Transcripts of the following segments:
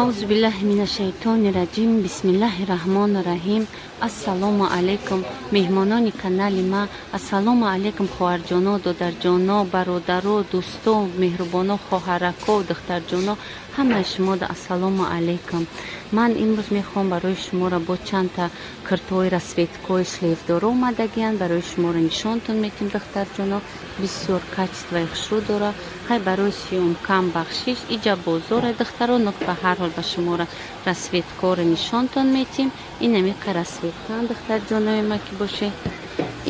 Аузу биллаҳи минашшайтони раҷим. Бисмиллаҳи раҳмони раҳим. Ассалому алайкум, меҳмонони канали ма. Ассалому алайкум, хоҳарҷоно, додарҷоно, бародаро, дӯсто, меҳрубоно, хоҳарако, духтарҷоно, ҳамаи шумода ассалому алайкум. Ман имрӯз мехоҳам барои шуморо бо чандта киртҳои расцветкои шлейфдоро омадагиянд, барои шуморо нишонтон метим. Духтарҷоно, бисёр качествои хушрӯ дора. Хай, барои съёмкам бахшиш, иҷа бозора, духтаро, но ба ҳар ҳол ба шуморо расцветкоро нишонтон метим. Инамиқа расцветкаан, духтарҷонои ма, ки боше.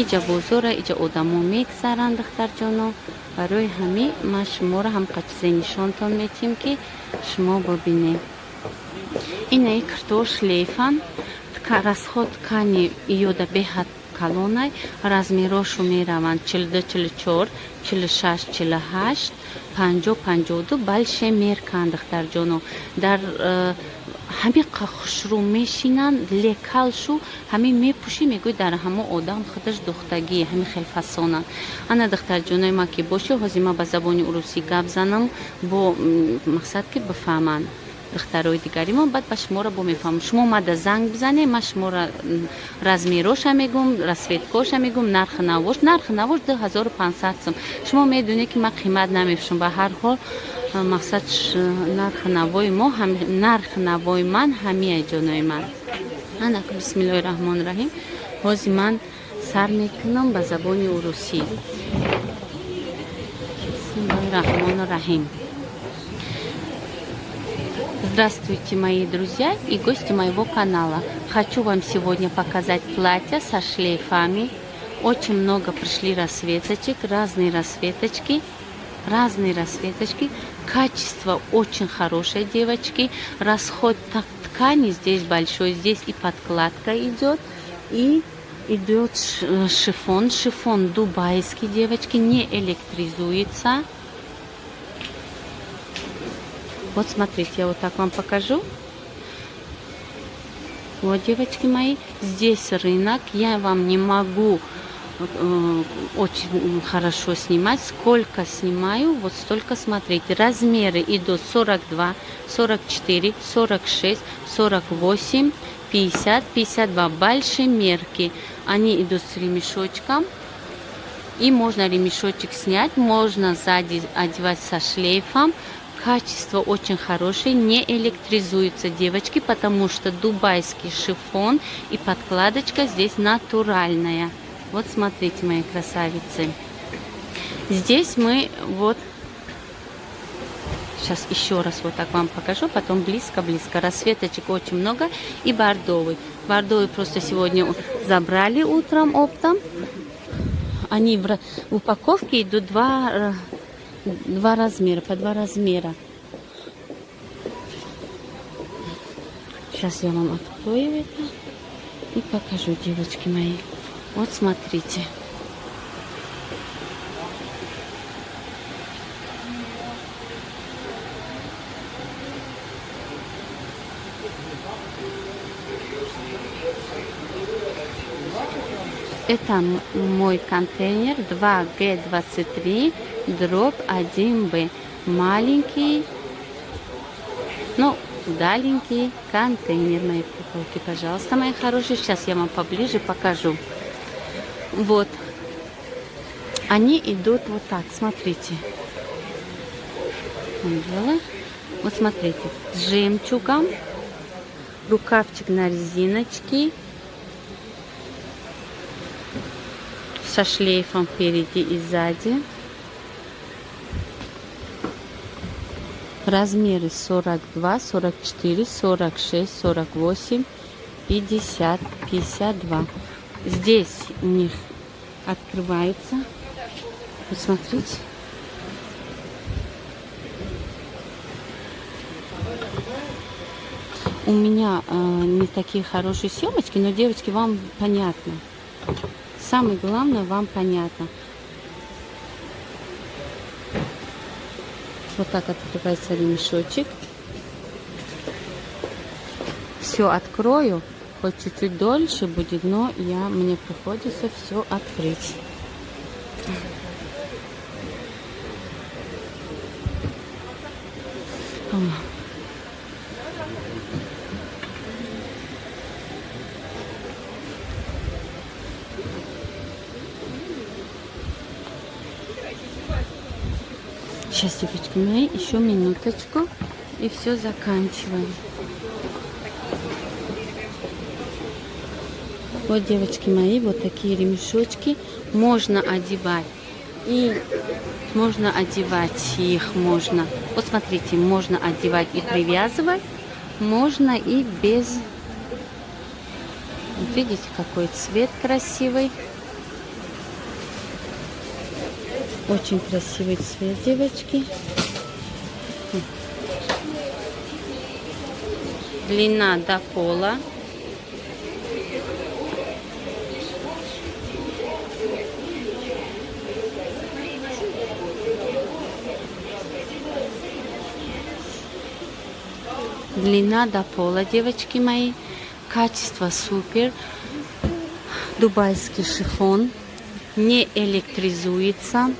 Иҷа бозора, иҷа одамо мегзаранд, духтарҷоно. Барои ҳамин ман шуморо ҳамқа чизе нишонтон метим, ки шумо бибинед. Инаи киртҳо шлейфан, расход ткани иёда беҳад калонай. Размерошу мераванд 42, 44, 46, 48, 50, 52, большие меркан, духтарҷоно. Дар ҳамиқа хушрӯ мешинанд, лекалшу ҳамин мепӯшӣ, мегӯй, дар ҳамо одам худаш духтагӣ, ҳамин хел фасонанд. Ана, духтарҷонои ма, ки бошӣ, ҳозир ма ба забони урусӣ гап занам, бо мақсад ки бифаҳманд духтарои дигари мо, баъд ба шуморо бо мефаҳмам. Шумо мада занг бизанед, ман шуморо размероша мегӯм, расцветкоша мегӯм, нархи навош. Нархи навош 2500 сум. Шумо медонед, ки ман қимат намефурӯшам. Ба ҳар ҳол, мақсад, нархи навои мо, нархи навои ман ҳамия, ҷонои ман. Ана, бисмиллоҳи раҳмони раҳим. Ҳозир ман сар мекунам ба забони урусӣ. Бисмиллоҳи раҳмони раҳим. Здравствуйте, мои друзья и гости моего канала. Хочу вам сегодня показать платья со шлейфами. Очень много пришли расцветочек, разные расцветочки, разные расцветочки. Качество очень хорошее, девочки. Расход ткани здесь большой. Здесь и подкладка идет, и идет шифон. Шифон дубайский, девочки, не электризуется. Вот смотрите, я вот так вам покажу. Вот, девочки мои, здесь рынок. Я вам не могу очень хорошо снимать. Сколько снимаю, вот столько смотрите. Размеры идут 42, 44, 46, 48, 50, 52. Большие мерки. Они идут с ремешочком. И можно ремешочек снять, можно сзади одевать со шлейфом. Качество очень хорошее, не электризуется, девочки, потому что дубайский шифон и подкладочка здесь натуральная. Вот смотрите, мои красавицы. Здесь мы вот. Сейчас еще раз вот так вам покажу, потом близко-близко. Расцветочек очень много и бордовый. Бордовый просто сегодня забрали утром оптом. Они в упаковке идут два размера, по два размера. Сейчас я вам открою это и покажу, девочки мои. Вот смотрите. Это мой контейнер 2G23 дробь 1B. Маленький, но удаленький контейнер, мои куколки. Пожалуйста, мои хорошие. Сейчас я вам поближе покажу. Вот. Они идут вот так, смотрите. Вот смотрите, с жемчугом, рукавчик на резиночке, со шлейфом впереди и сзади. Размеры 42, 44, 46, 48, 50, 52. Здесь у них открывается. Вот смотрите. У меня не такие хорошие съемочки, но, девочки, вам понятно. Самое главное, вам понятно. Вот так открывается ремешочек. Все открою. Хоть чуть-чуть дольше будет, но мне приходится все открыть. Сейчас, девочки мои, еще минуточку, и все, заканчиваем. Вот, девочки мои, вот такие ремешочки можно одевать. И можно одевать их, можно. Вот смотрите, можно одевать и привязывать, можно и без. Вот видите, какой цвет красивый. Очень красивый цвет, девочки. Длина до пола. Длина до пола, девочки мои. Качество супер. Дубайский шифон. Не электризуется.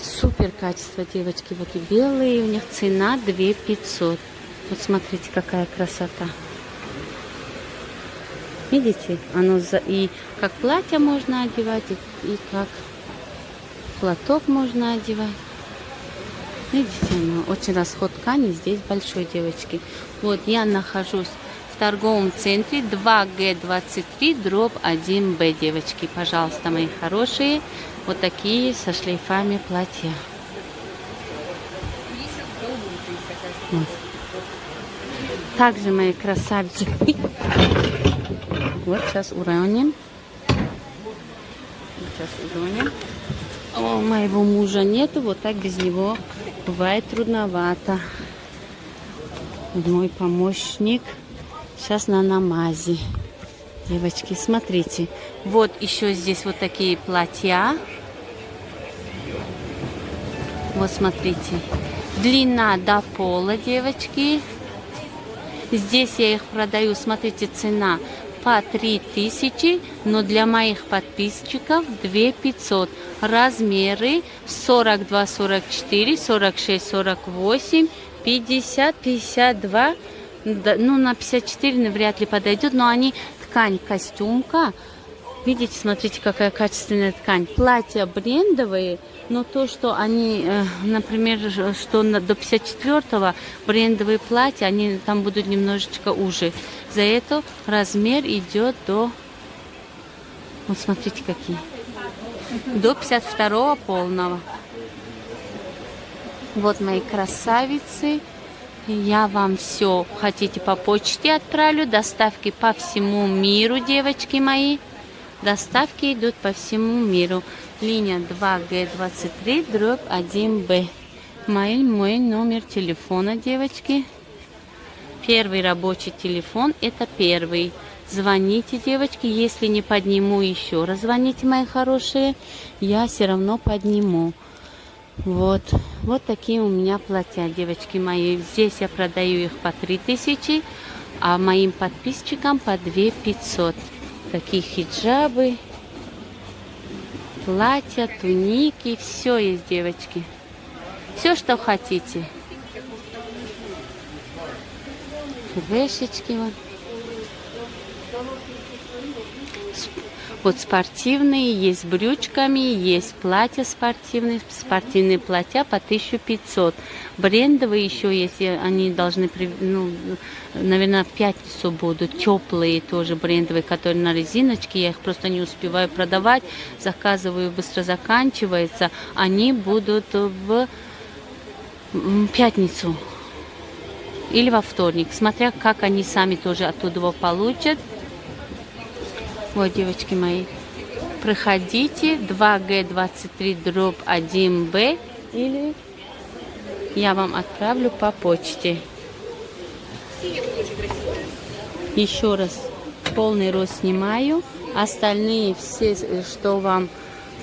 Супер качество, девочки. Вот и белые. У них цена 2 500. Вот смотрите, какая красота. Видите? Оно и как платье можно одевать, и как платок можно одевать. Видите, оно очень расход ткани здесь большой, девочки. Вот я нахожусь в торговом центре 2Г23/1Б, девочки. Пожалуйста, мои хорошие, вот такие со шлейфами платья. Вот. Также, мои красавицы. Вот сейчас уроним. Сейчас уроним. О, моего мужа нету, вот так без него бывает трудновато. Мой помощник сейчас на намазе. Девочки, смотрите. Вот еще здесь вот такие платья. Вот смотрите. Длина до пола, девочки. Здесь я их продаю, смотрите, цена по 3000, но для моих подписчиков 2 500. Размеры 42, 44, 46, 48, 50, 52. Да, ну, на 54 вряд ли подойдет, но они ткань костюмка. Видите, смотрите, какая качественная ткань. Платья брендовые, но то, что они, например, что до 54-го брендовые платья, они там будут немножечко уже. За это размер идет до... Вот смотрите, какие. До 52-го полного. Вот мои красавицы. Я вам все, хотите, по почте отправлю. Доставки по всему миру, девочки мои. Доставки идут по всему миру. Линия 2Г23/1Б. Мой номер телефона, девочки. Первый рабочий телефон, это первый. Звоните, девочки. Если не подниму, еще раз звоните, мои хорошие. Я все равно подниму. Вот. Вот такие у меня платья, девочки мои. Здесь я продаю их по 3000, а моим подписчикам по 2 500. Такие хиджабы, платья, туники, все есть, девочки. Все, что хотите. Вешечки вот. Вот спортивные, есть с брючками, есть платья спортивные, спортивные платья по 1500. Брендовые еще есть, они должны, ну, наверное, в пятницу будут. Теплые тоже брендовые, которые на резиночке, я их просто не успеваю продавать, заказываю, быстро заканчивается. Они будут в пятницу или во вторник, смотря как они сами тоже оттуда его получат. Вот, девочки мои, проходите 2Г23/1Б или я вам отправлю по почте. Еще раз полный рост снимаю. Остальные все, что вам,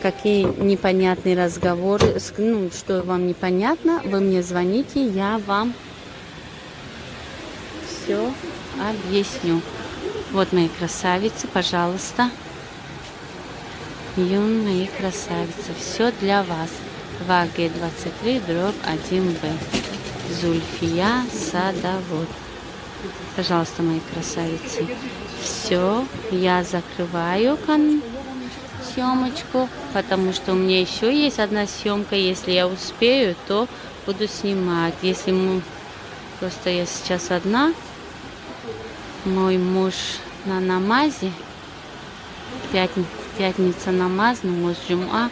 какие непонятные разговоры, ну, что вам непонятно, вы мне звоните, я вам все объясню. Вот мои красавицы, пожалуйста. Юн, мои красавицы. Все для вас. 2Г23/1Б. Зульфия Садовод. Пожалуйста, мои красавицы. Все, я закрываю съемочку, потому что у меня еще есть одна съемка. Если я успею, то буду снимать. Если мы... Просто я сейчас одна. Мой муж на намазе. Пятница намаз, но муж джум'a.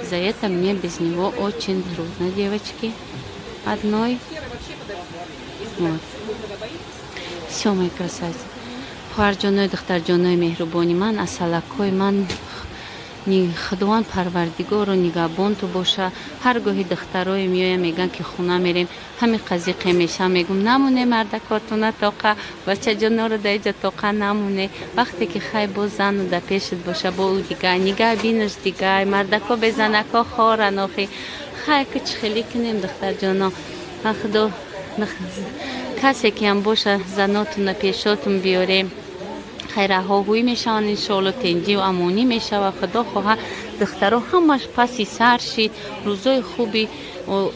За это мне без него очень трудно, девочки. Одной. Вот. Все, мои красавицы. Хоҳарҷонои, духтарҷонои меҳрубони ман, асалакҳои ман, Худованд Парвардигору нигаҳбонту боша. Ҳар гоҳи духтарое меоям, мегӯянд, ки хона мерем, ҳамин қазиқе мешавам. Мегӯм, намоне мардакотуна тоқа, бачаҷоноро дар иҷа тоқа намоне. Вақте ки хай боз зану да пешат боша, бо ӯ дига нигаҳ бинаш, дигай мардако безанако хоран. Охи хай, ку чӣ хелӣ кунем, духтарҷоно? Худо касе ки ҳам боша, занотуна пешотун биёрем. Хайраҳоҳӯӣ мешаванд, иншоалло, тенҷиву амонӣ мешавад. Худо хоҳа, духтаро, ҳамаш паси сар шид. Рӯзои хуби,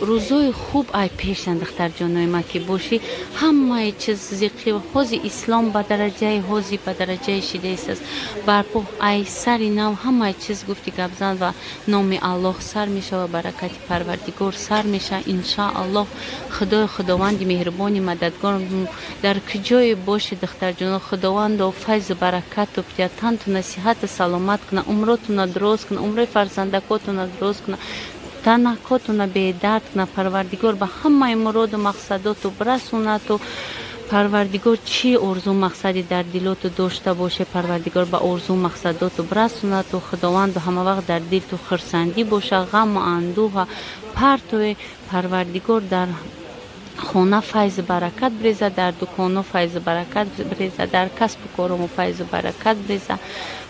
рӯзои хуб ай пешан, духтарҷонои ма, ки бошӣ, ҳамаи чиз зиқи. Ҳози ислом ба дараҷаи ҳози ба дараҷаи шидаист барпо, ай сари нав ҳамаи чиз, гуфти гапзан ва номи Аллоҳ сар мешава, баракати Парвардигор сар мешава, иншааллоҳ. Худои Худованди меҳрубони мададгор, дар куҷое боши, духтарҷоно, Худовандо файзу баракату бидиҳад, тантуна сиҳату саломат куна, умротуна дуроз куна, умрои фарзандакотуна дуроз куна, танакотуна бедард куна. Парвардигор ба ҳамаи муроду мақсадоту бирасонату. Парвардигор чӣ орзу мақсаде дар дилоту дошта боше, Парвардигор ба орзу мақсадоту бирасонату. Худованду ҳамавақт дар дилту хурсандӣ боша, ғаму андӯҳа партове. Парвардигор дар хона файзу баракат биреза, дар дуконо файзу баракат биреза, дар касбу коромо файзу баракат биреза.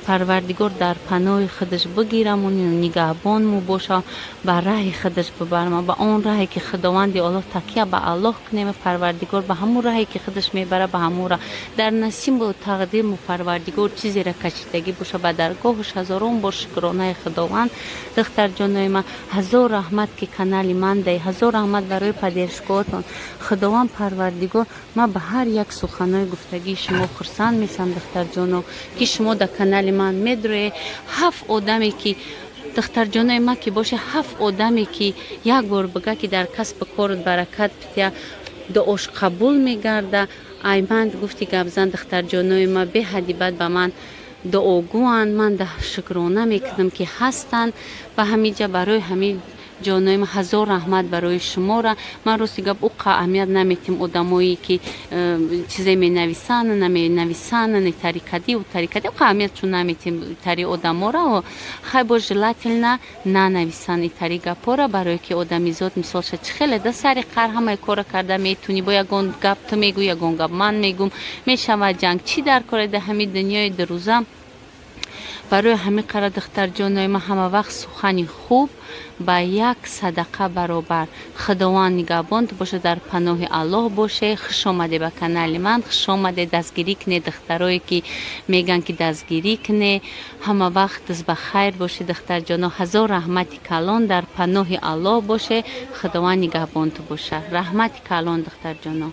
Парвардигор дар паноҳи худаш бигираму нигаҳбонму боша, ба раҳи худаш бибарма, ба он раҳе ки Худованди Оллоҳ, такя ба Аллоҳ кунем. Парвардигор ба ҳамун раҳе ки худаш мебара, ба ҳамун раҳ дар насибу тақдирму Парвардигор чизеро кашидагӣ боша, ба даргоҳуш ҳазорон бор шукронаи Худованд. Духтарҷонои ман, ҳазор раҳмат, ки канали ман дай, ҳазор раҳмат барои поддержка отон. Худованд Парвардигор, ман ба ҳар як суханои гуфтагии шумо хурсанд мешавам, духтарҷоно, ки шумо дар канали ман медроед. Ҳафт одаме ки, духтарҷонои ман, ки боша, ҳафт одаме ки як бор бига, ки дар касбу корот баракат битя, дуош қабул мегарда. Ай ман, гуфти гапзан, духтарҷонои ман беҳадди бад ба ман дуогӯанд. Ман шукрона мекунам, ки ҳастанд ба ҳамиҷа. Барои ҳамин, ҷонои ман, ҳазор раҳмат барои шумора. Ман, рости гап, уқа аҳамият наметим одамое ки чизе менависанд, наменависанд, тарикадӣ тарикадӣ, уқа аҳамият чун наметим тари одамора. Хай, бо желательно нанависанд итари гапора, барое ки одамизод мисолша чӣ хеле да сари қар ҳамаи кора карда метунӣ. Бо ягон гап ту мегӯ, ягон гап ман мегӯм, мешавад ҷанг. Чӣ дар коре да ҳамин дунёи дурӯза? Барои ҳамин қара, духтарҷонои ман, ҳама вақт сухани хуб ба як садақа баробар. Худованд нигаҳбонту боша, дар паноҳи Аллоҳ боше. Хуш омаде ба канали ман, хуш омаде. Дастгирӣ куне, духтарое ки мегӯянд, ки дастгирӣ куне. Ҳама вақт ба хайр бошед, духтарҷоно. Ҳазор раҳмати калон, дар паноҳи Аллоҳ боше, Худованд нигаҳбонту боша. Раҳмати калон, духтарҷоно.